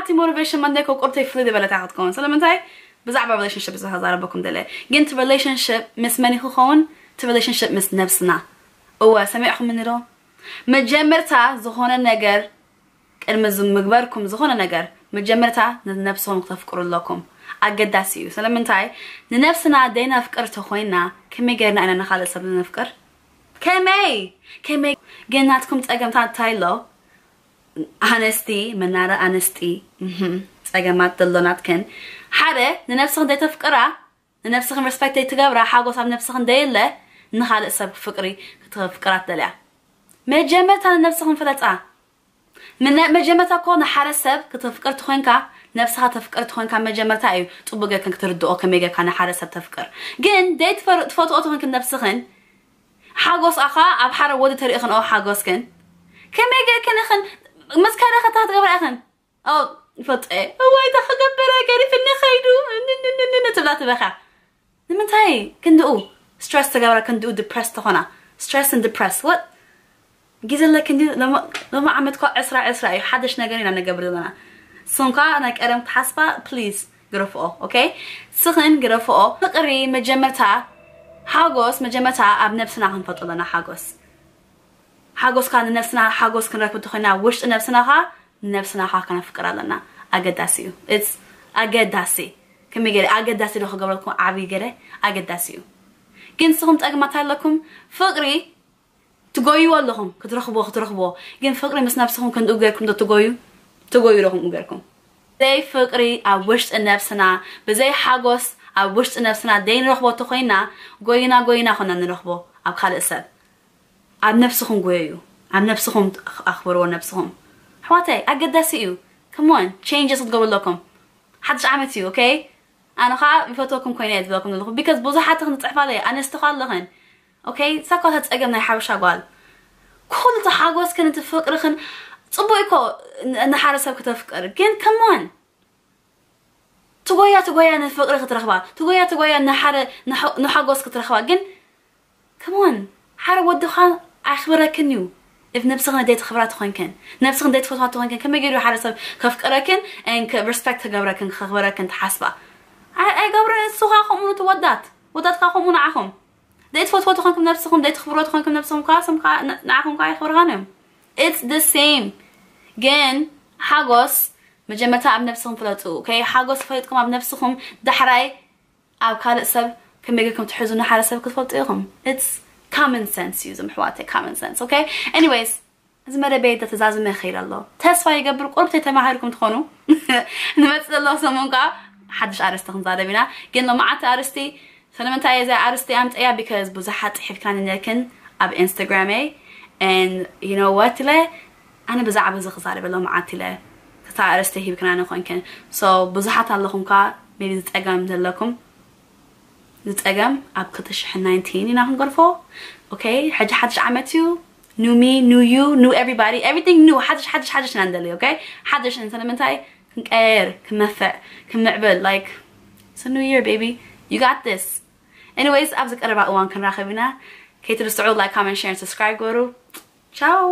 እቲ motivation Monday ኮ ቁርተይ ፍልይ ዝበለት እያ ክትከውን። ስለምንታይ? ብዛዕባ relationship ዝዛረበኩም ደለ። ግን እቲ relationship ምስ መን ክኸውን? እቲ relationship ምስ ነብስና። እወ፣ ሰሚዕኹምኒ ዶ? መጀመርታ ዝኾነ ነገር ቅድሚ ምግባርኩም ዝኾነ ነገር መጀመርታ ንነብስኹም ክተፍቅሩ ኣለኩም። ኣገዳሲ እዩ። ስለምንታይ? ንነብስና ደይነፍቅር ተኾይና ከመይ ጌርና ኢና ንኻልእ ሰብ ንፍቅር? ከመይ? ከመይ? ግን ናትኩም ጸገምታት እንታይ ኣሎ? ኣነስቲ፣ መናረ ኣነስቲ፣ እህም፣ ጸገማት ዘሎ ናትክን። ሓደ፣ ንነብስኽን ዘይተፍቅራ፣ ንነብስኽን respect ዘይትገብራ፣ ሓጎስ ኣብ ነብስኽን ደየለ፣ ንኻልእ ሰብ ፍቅሪ ክተፍቅራ ትደልያ። መጀመርታ ንነብስኽን ፍለጣ። ምነ-፣ መጀመርታ እኮ ንሓደ ሰብ ክተፍቅር ትኾንካ፣ ነብስኻ ተፍቅር ትኾንካ መጀመርታ እዩ ጽቡቅ ጌርክን ክትርድኦ ከመይ ጌርካ ንሓደ ሰብ ተፍቅር። ግን ደይ ትፈር-፣ ትፈትኦ ትኾንክን ነብስኽን፣ ሓጎስ ኣኻ ኣብ ሓደ ወዲ ተሪእኽን ኦ ሓጎስክን፣ ከመይ ጌርክን ኢኽን ምስ ከረኸታ ትገብራ ኢኽን? ኦ፣ ይፈጥኤ። እዋይ፣ እንታይ ክገብረ፣ ገሪፍኒ ኸይዱ፣ ንንንንን ትብላ ትበኻ። ንምንታይ ክንድኡ stress ተገብራ፣ ክንድኡ depressed ተኾና? Stress and depressed፣ what? ግዜ ኣለክን ድዩ? ሎማ-፣ ሎሚ ዓመት እኳ ዕስራ ዕስራ እዩ። ሓደሽ ነገር ኢና ንገብር ዘለና። ስንኳ ናይ ቀደም ክትሓስባ፣ please፣ ግረፍኦ፣ okay? ስኽን ግረፍኦ። ፍቅሪ መጀመርታ፣ ሓጎስ መጀመርታ ኣብ ነብስና ክንፈጥሮ ኣለና። ሓጎስ፣ ሓጎስካ ንነብስና ሓጎስ ክንረክብ እንተኾይና፣ ውሽጢ ነብስናኻ፣ ንነብስናኻ ከነፍቅር ኣለና። ኣገዳሲ እዩ። It's ኣገዳሲ። ከመይ ገለ ኣገዳሲ ዶ ክገብረልኩም? ዓብዪ ገለ ኣገዳሲ እዩ። ግን ንስኹም ጸገማት ኣለኩም። ፍቅሪ ትጎይዎ ኣለኹም፣ ክትረኽብዎ፣ ክትረኽብዎ። ግን ፍቅሪ ምስ ነብስኹም ክንድኡ ጌርኩም ዶ ትጎዩ? ትጎዩ ዶ ከምኡ ጌርኩም? ብዘይ ፍቅሪ ኣብ ውሽጢ ነብስና፣ ብዘይ ሓጎስ ኣብ ውሽጢ ነብስና ደይንረኽቦ ተኾይና፣ ጎይና፣ ጎይና ኮና ንረኽቦ ኣብ ካልእ ሰብ። ኣብ ነብስኹም ጎየዩ፣ ኣብ ነብስኹም ኣኽብርዎ ነብስኹም። ኣሕዋተይ፣ ኣገዳሲ እዩ። Come on፣ changes ክትገብሩ ኣለኩም። ሓድሽ ዓመት እዩ፣ okay? ኣነ ኸዓ ይፈትወኩም ኮይነ እየ ዝብለኩም ዘለኹ። Because ብዙሓት ክንጽሕፋ ኣለየ፣ ኣነስቲ ኸ ኣለኽን። Okay? እሳ እኳ እታ ጸገም ናይ ሓበሻ ጓል። ኩሉ እቲ ሓጎስክን እቲ ፍቅርኽን ጽቡቅ እኮ ን-፣ ንሓደ ሰብ ክተፍቅር። ግን come on። ትጎያ፣ ትጎያ ንፍቅሪ ክትረኽባ። ትጎያ፣ ትጎያ ንሓደ ንሐ-፣ ንሓጎስ ክትረኽባ። ግን come on፣ ሓደ ወድኻ ኣኽብረክን እዩ። If ነብስኽን ደይትኽብራ ተኾንክን፣ ነብስኽን ደይትፈትዋ ተኾንክን፣ ከመይ ገይሩ ሓደ ሰብ ከፍቅረክን and ከ-፣ respect ክገብረክን፣ ከኽብረክን ትሓስባ? ኣይ-፣ ኣይገብርን። ንስኻ ከምኡ ንትወዳት፣ ወዳትካ ከምኡ ንዓኹም። ደይትፈትዎ ተኾንኩም ነብስኹም፣ ደይትኽብሮ ተኾንኩም ነብስኹም፣ ከኣ ስም ከኣ ን-፣ ንዓኹም ከኣ ኣይኽብርኻን እዮም። It's the same። ግን ሓጎስ መጀመርታ ኣብ ነብስኹም ፍለጡ። Okay? ሓጎስ ፈሊጥኩም ኣብ ነብስኹም፣ ዳሕራይ ኣብ ካልእ ሰብ ከመይ ጌርኩም ትሕዙ ንሓደ ሰብ ክትፈልጡ ኢኹም። It's common sense እዩ፣ ዝም ኣሕዋተይ፣ common sense። Okay? Anyways፣ እዚ መደበይ ተተዛዝመ ይኸይድ ኣሎ። ተስፋ ይገብር ቁሩብ ተተማሂርኩም ትኾኑ። ንመጽእ ዘሎ ሰሙን ከኣ ሓድሽ ኣርእስቲ ክንዛረብ ኢና። ግን ሎማዓንቲ ኣርእስቲ፣ ስለምንታይ እየ እዛ ኣርእስቲ ኣምጸያ? Because ብዙሓት ጽሒፍካኒ ነርክን ኣብ ኢንስታግራመይ። And you know what ኢለ፣ ኣነ ብዛዕባ እዚ ክዛረብ ሎማዓንቲ ኢለ፣ ክታ ኣርእስቲ ሂብክናኒ ኮንክን። So ብዙሓት ኣለኹም ከኣ maybe ዝጸገም ዘለኩም፣ ዝጸገም ኣብ ክልተ ሽሕን ናይንቲን ኢና ክንገርፎ። Okay? ሕጂ ሓድሽ ዓመት እዩ። New me, new you, new everybody, everything new። ሓድሽ፣ ሓድሽ፣ ሓድሽ ኢና ንደሊ። Okay? ሓድሽ እንተለምንታይ ክንቀየር፣ ክንመፍዕ፣ ክንምዕብል። Like, it's a new year, baby. You got this. Anyways፣ ኣብዚ ቀረባ እዋን ክንራኸብ ኢና። ከይትርስዑ like፣ comment፣ share፣ subscribe ገሩ። ቻው።